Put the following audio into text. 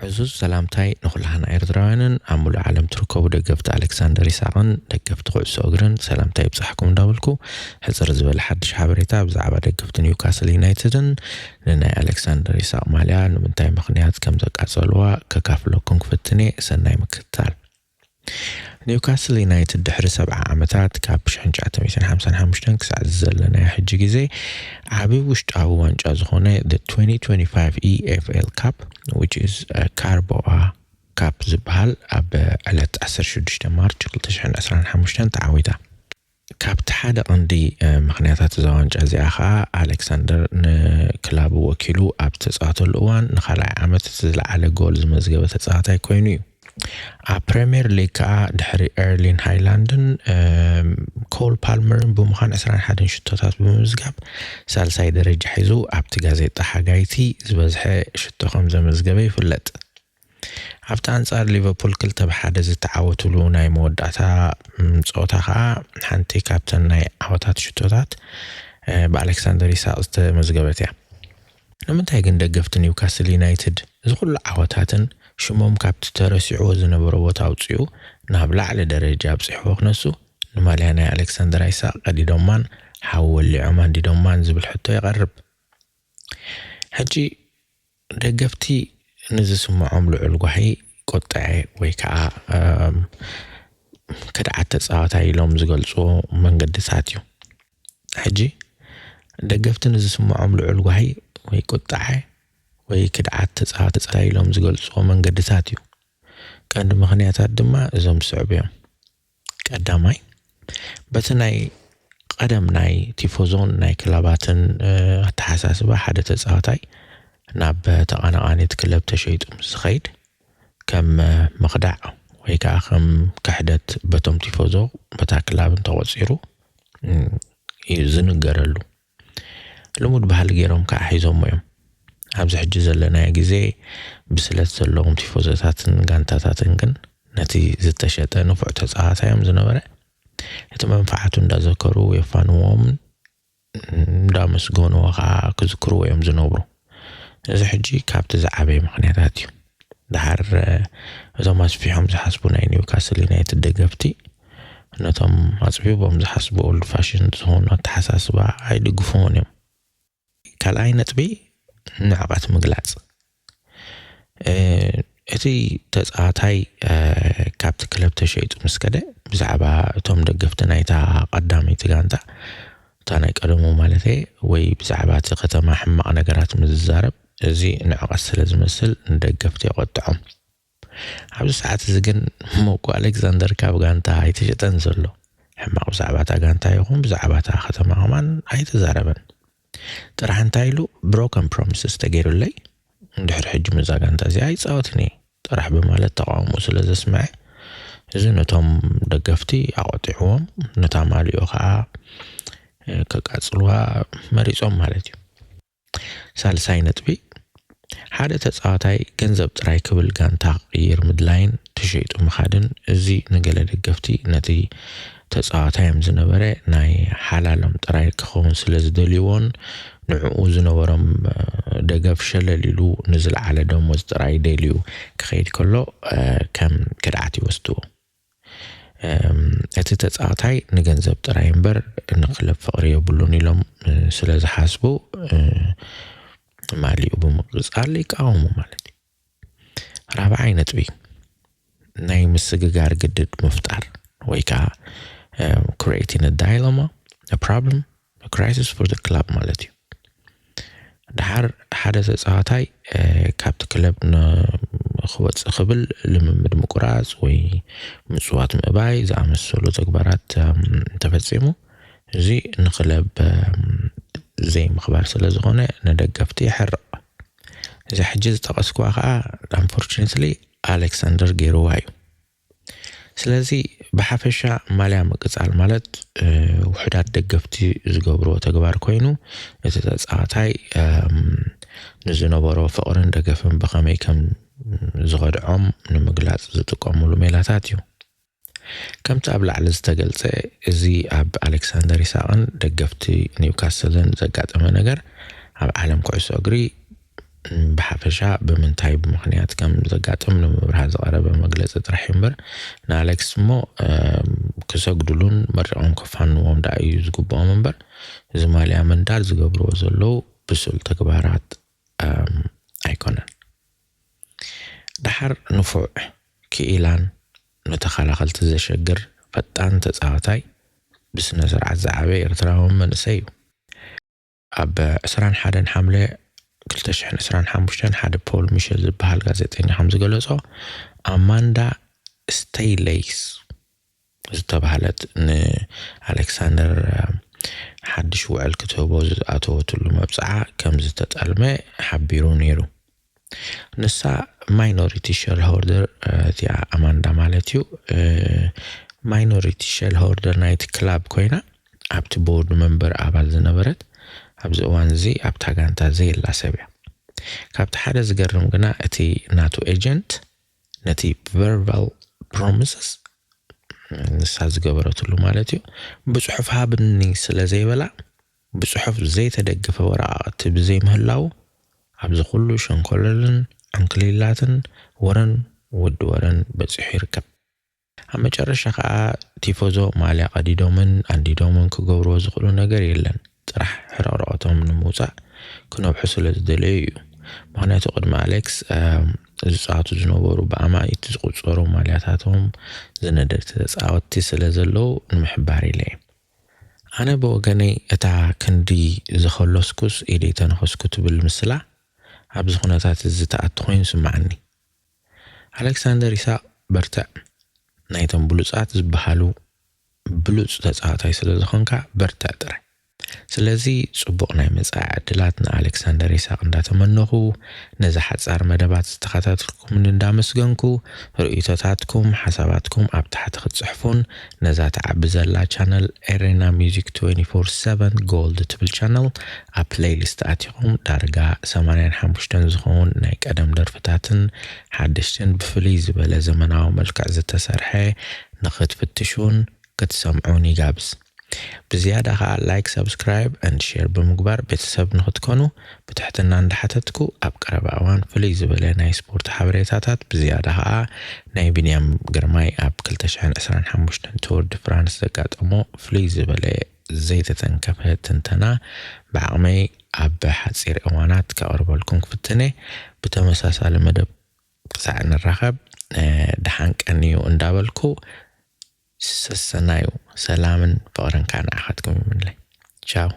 ዕዙዝ ሰላምታይ ንኹላህና ኤርትራውያንን ኣብ ሙሉእ ዓለም ትርከቡ ደገፍቲ ኣሌክሳንደር ይስሐቕን ደገፍቲ ኩዕሶ እግርን ሰላምታይ ይብጻሕኩም እንዳበልኩ፣ ሕጽር ዝበለ ሓድሽ ሓበሬታ ብዛዕባ ደገፍቲ ኒውካስል ዩናይትድን ንናይ ኣሌክሳንደር ይስሐቕ ማልያ ንምንታይ ምኽንያት ከም ዘቃጸልዋ ከካፍለኩም ክፍትን እየ። ሰናይ ምክትታል። ኒውካስል ዩናይትድ ድሕሪ ሰብዓ ዓመታት፣ ካብ ሽሕን ትሽዓተ ሚእትን ሓምሳን ሓሙሽተን ክሳዕ እዚ ዘለናዮ ሕጂ ግዜ፣ ዓቢ ውሽጣዊ ዋንጫ ዝኾነ the twenty twenty-five E F L Cup, which is Carabao Cup ዝበሃል፣ ኣብ ዕለት ዓሰርተ ሽዱሽተ ማርች ክልተ ሽሕን ዕስራን ሓሙሽተን ተዓዊታ። ካብቲ ሓደ ቀንዲ፣ እ፣ ምኽንያታት እዛ ዋንጫ እዚኣ ኸኣ፣ ኣሌክሳንደር ንክላቡ ወኪሉ ኣብ ዝተጻወተሉ እዋን ንኻልኣይ ዓመት እቲ ዝለዓለ ጎል ዝመዝገበ ተጻዋታይ ኮይኑ እዩ። ኣብ ፕሪምየር ሊግ ከኣ፣ ድሕሪ ኤርሊን ሃይላንድን፣ እም፣ ኮል ፓልመርን ብምዃን ዕስራን ሓደን ሽቶታት ብምምዝጋብ፣ ሳልሳይ ደረጃ ሒዙ ኣብቲ ጋዜጣ ሓጋይቲ ዝበዝሐ ሽቶ ከም ዘመዝገበ ይፍለጥ። ኣብቲ ኣንጻር ሊቨርፑል ክልተ ብ ሓደ ዝተዓወትሉ ናይ መወዳእታ፣ እም፣ ጸወታ ከኣ፣ ሓንቲ ካብተን ናይ ዓወታት ሽቶታት፣ እ፣ ብኣሌክሳንደር ኢሳቕ ዝተመዝገበት እያ። ንምንታይ ግን ደገፍቲ ኒውካስል ዩናይትድ እዚ ኩሉ ዓወታትን ሽሞም ካብቲ ተረሲዕዎ ዝነበሮ ቦታ ኣውጺኡ ናብ ላዕሊ ደረጃ ኣብጺሕዎ ክነሱ፣ ንማልያ ናይ ኣሌክሳንደር ኢሳቕ ቀዲዶማን ሓዊ ወሊዖም ኣንዲዶማን ዝብል ሕቶ ይቐርብ። ሕጂ ደገፍቲ ንዝስምዖም ልዑል ጓሂ፣ ቁጥዐ ወይ ከኣ፣ እም፣ ክድዓት ተጻዋታይ ኢሎም ዝገልጽዎ መንገድታት እዩ። ሕጂ ደገፍቲ ንዝስምዖም ልዑል ጓሂ ወይ ቁጥዐ ወይ ክድዓት ተጻዋታይ ኢሎም ዝገልጽዎ መንገድታት እዩ። ቀንዲ ምኽንያታት ድማ እዞም ዝስዕቡ እዮም። ቀዳማይ፣ በቲ ናይ ቀደም ናይ ቲፎዞን ናይ ክለባትን፣ እ፣ ኣተሓሳስባ ሓደ ተጻዋታይ ናብ ተቐናቓኒት ክለብ ተሸይጡ ምስ ዝኸይድ፣ ከም፣ እ፣ ምኽዳዕ ወይ ከኣ ከም ክሕደት በቶም ቲፎዞ፣ በታ ክላብን ተቖጺሩ፣ እ፣ እዩ ዝንገረሉ። ልሙድ ባህሊ ገይሮም ከኣ ሒዞሞ እዮም። ኣብዚ ሕጂ ዘለናዮ ግዜ ብስለት ዘለዎም ቲፎዞታትን ጋንታታትን ግን ነቲ ዝተሸጠ ንፉዕ ተጻዋታይ እዮም ዝነበረ። እቲ መንፈዓቱ እንዳዘከሩ የፋንዎምን እንዳመስገንዎ ከኣ ክዝክርዎ እዮም ዝነብሩ። እዚ ሕጂ ካብቲ ዝዓበየ ምኽንያታት እዩ። ደሓር፣ እ፣ እዞም ኣስፊሖም ዝሓስቡ ናይ ኒውካስል ዩናይትድ ደገፍቲ ነቶም ኣጽቢቦም ዝሓስቡ ኦልድ ፋሽን ዝኾኑ ኣተሓሳስባ ኣይድግፍዎን እዮም። ካልኣይ ነጥቢ፣ ንዕቐት ምግላጽ። እ፣ እቲ ተጻዋታይ፣ እ፣ ካብቲ ክለብ ተሸይጡ ምስ ከደ፣ ብዛዕባ እቶም ደገፍቲ ናይታ ቀዳመይቲ ጋንታ፣ እታ ናይ ቀደሙ ማለተይ፣ ወይ ብዛዕባ እቲ ከተማ ሕማቕ ነገራት ምስ ዝዛረብ፣ እዚ ንዕቐት ስለ ዝመስል ንደገፍቲ የቖጥዖም። ኣብዚ ሰዓት እዚ ግን ሞኮ ኣሌክዛንደር ካብ ጋንታ ኣይተሸጠን ዘሎ። ሕማቕ ብዛዕባ እታ ጋንታ ይኹን ብዛዕባ እታ ከተማ ከማን ኣይተዛረበን። ጥራሕ እንታይ ኢሉ፣ ብሮከን ፕሮሚስስ ተገይሩለይ፣ እንድሕር ሕጂ ምስዛ ጋንታ እዚኣ ኣይጻወትን እየ ጥራሕ ብማለት ተቃውሞ ስለ ዘስምዐ፣ እዚ ነቶም ደገፍቲ ኣቆጢዕዎም፣ ነታ ማልዮ ከኣ፣ እ፣ ከቃጽልዋ መሪጾም ማለት እዩ። ሳልሳይ ነጥቢ፣ ሓደ ተጻዋታይ ገንዘብ ጥራይ ክብል ጋንታ ክቕይር ምድላይን ተሸይጡ ምኻድን፣ እዚ ንገለ ደገፍቲ ነቲ ተጻዋታይ እዮም ዝነበረ ናይ ሓላሎም ጥራይ ክኸውን ስለ ዝደልይዎን ንዕኡ ዝነበሮም፣ እ፣ ደገፍ ሸለል ኢሉ ንዝለዓለ ደሞዝ ጥራይ ደልዩ ክኸይድ ከሎ፣ እ፣ ከም ክድዓት ይወስድዎ። እም፣ እቲ ተጻዋታይ ንገንዘብ ጥራይ እምበር ንክለብ ፍቕሪ የብሉን ኢሎም፣ እ፣ ስለ ዝሓስቡ፣ እ፣ ማሊኡ ብምቅጻል ይቃወሙ ማለት እዩ። ራብዓይ ነጥቢ፣ ናይ ምስግጋር ግድድ ምፍጣር ወይ ከኣ፣ እ፣ creating a dilemma, a problem, a crisis for the club ማለት እዩ። ደሓር ሓደ ተጻዋታይ፣ እ፣ ካብቲ ክለብ ን-፣ ክወጽእ ክብል ልምምድ ምቁራጽ ወይ ምጽዋት ምእባይ ዝኣመሰሉ ተግባራት፣ እም፣ እንተፈጺሙ፣ እዚ ንክለብ፣ እም፣ ዘይምኽባር ስለ ዝኾነ ንደገፍቲ የሕርቕ። እዛ ሕጂ ዝጠቐስኩዋ ከኣ unfortunately ኣሌክሳንደር ገይርዋ እዩ። ስለዚ ብሓፈሻ ማልያ ምቅጻል ማለት፣ እ፣ ውሑዳት ደገፍቲ ዝገብርዎ ተግባር ኮይኑ፣ እቲ ተጻዋታይ፣ እም፣ ንዝነበሮ ፍቕርን ደገፍን ብኸመይ ከም ዝኸድዖም ንምግላጽ ዝጥቀሙሉ ሜላታት እዩ። ከምቲ ኣብ ላዕሊ ዝተገልጸ፣ እዚ ኣብ ኣሌክሳንደር ኢሳቕን ደገፍቲ ኒውካስልን ዘጋጠመ ነገር ኣብ ዓለም ኩዕሶ እግሪ ብሓፈሻ ብምንታይ ብምኽንያት ከም ዘጋጥም ንምብርሃ ዝቐረበ መግለፂ ጥራሕ እዩ እምበር፣ ንኣሌክስ እሞ ክሰግድሉን መሪቖም ከፋንዎም ደኣ እዩ ዝግብኦም እምበር፣ እዚ ማልያ ምንዳል ዝገብርዎ ዘለዉ ብሱል ተግባራት ኣይኮነን። ደሓር ንፉዕ፣ ክኢላን ንተኸላኸልቲ ዘሸግር ፈጣን ተፃዋታይ፣ ብስነ ስርዓት ዝዓበየ ኤርትራዊ መንእሰይ እዩ። ኣብ ዕስራን ሓደን ሓምለ ክልተ ሽሕን ዕስራን ሓሙሽተን ሓደ ፖል ሚሸል ዝበሃል ጋዜጠኛ ከም ዝገለጾ፣ ኣማንዳ ስቴይሌይስ ዝተባህለት ንኣሌክሳንደር ሓድሽ ውዕል ክትህቦ ዝኣተወትሉ መብጽዓ ከም ዝተጠልመ ሓቢሩ ነይሩ። ንሳ ማይኖሪቲ ሸርሆልደር እቲኣ ኣማንዳ ማለት እዩ። ማይኖሪቲ ሸርሆልደር ናይቲ ክላብ ኮይና ኣብቲ ቦርድ መንበር ኣባል ዝነበረት፣ ኣብዚ እዋን እዚ ኣብታ ጋንታ ዘየላ ሰብ እያ። ካብቲ ሓደ ዝገርም ግና እቲ ናቱ ኤጀንት ነቲ ቨርባል ፕሮሚስስ ንሳ ዝገበረትሉ ማለት እዩ ብፅሑፍ ሃብኒ ስለ ዘይበላ ብፅሑፍ ዘይተደገፈ ወረቓቕቲ ብዘይምህላው ኣብዚ ኩሉ ሸንኮለልን ዕንክሊላትን ወረን ወዲ ወረን በፂሑ ይርከብ። ኣብ መጨረሻ ከዓ ቲፎዞ ማልያ ቀዲዶምን ኣንዲዶምን ክገብርዎ ዝኽእሉ ነገር የለን። ጥራሕ ሕርቕርቐቶም ንምውፃእ ክነብሑ ስለ ዝደለዩ እዩ። ምኽንያቱ ቅድሚ ኣሌክስ ዝፃወቱ ዝነበሩ ብኣማኢት ዝቁፀሩ ማልያታቶም ዝነደድቲ ተፃወትቲ ስለ ዘለዉ ንምሕባር ኢለ እየ። ኣነ ብወገነይ እታ ክንዲ ዝኸለስኩስ ኢደይ ተነኸስኩ ትብል ምስላ ኣብዚ ኩነታት እዚ ተኣቲ ኮይኑ ይስምዓኒ። ኣሌክሳንደር ይስሐቅ በርትዕ። ናይቶም ብሉጻት ዝበሃሉ ብሉጽ ተጻዋታይ ስለ ዝኾንካ በርትዕ ጥራይ። ስለዚ ጽቡቕ ናይ መጻኢ ዕድላት ንኣሌክሳንደር ይስሐቅ እንዳተመነኹ ነዛ ሓጻር መደባት ዝተኸታተልኩምን እንዳመስገንኩ ርእይቶታትኩም ሓሳባትኩም ኣብ ታሕቲ ክትጽሕፉን ነዛ ትዓቢ ዘላ ቻነል ኤሬና ሚዚክ ትዌንቲ ፎር ሰቨን ጎልድ ትብል ቻነል ኣብ ፕሌይሊስት ኣቲኹም ዳርጋ ሰማንያን ሓሙሽተን ዝኸውን ናይ ቀደም ደርፍታትን ሓደሽትን ብፍልይ ዝበለ ዘመናዊ መልክዕ ዝተሰርሐ ንኽትፍትሹን ክትሰምዑን ይጋብዝ። ብዝያዳ ኸኣ ላይክ፣ ሳብስክራይብ and ሼር ብምግባር ቤተሰብ ንኽትኮኑ ብትሕትና እንዳሓተትኩ ኣብ ቀረባ እዋን ፍልይ ዝበለ ናይ ስፖርት ሓበሬታታት ብዝያዳ ኸኣ ናይ ቢንያም ግርማይ ኣብ ክልተ ሽሕን ዕስራን ሓሙሽተን ቱር ድ ፍራንስ ዘጋጠሞ ፍልይ ዝበለ ዘይተተንከፈ ትንተና ብዓቕመይ ኣብ ሓጺር እዋናት ከቕርበልኩም ክፍትነ። ብተመሳሳሊ መደብ ክሳዕ ንራኸብ ደሓን ቀንዩ እንዳበልኩ ሰሰናዩ ሰላምን ፍቕርን ከዓ ንዓኻትኩም ይምንለይ። ቻው።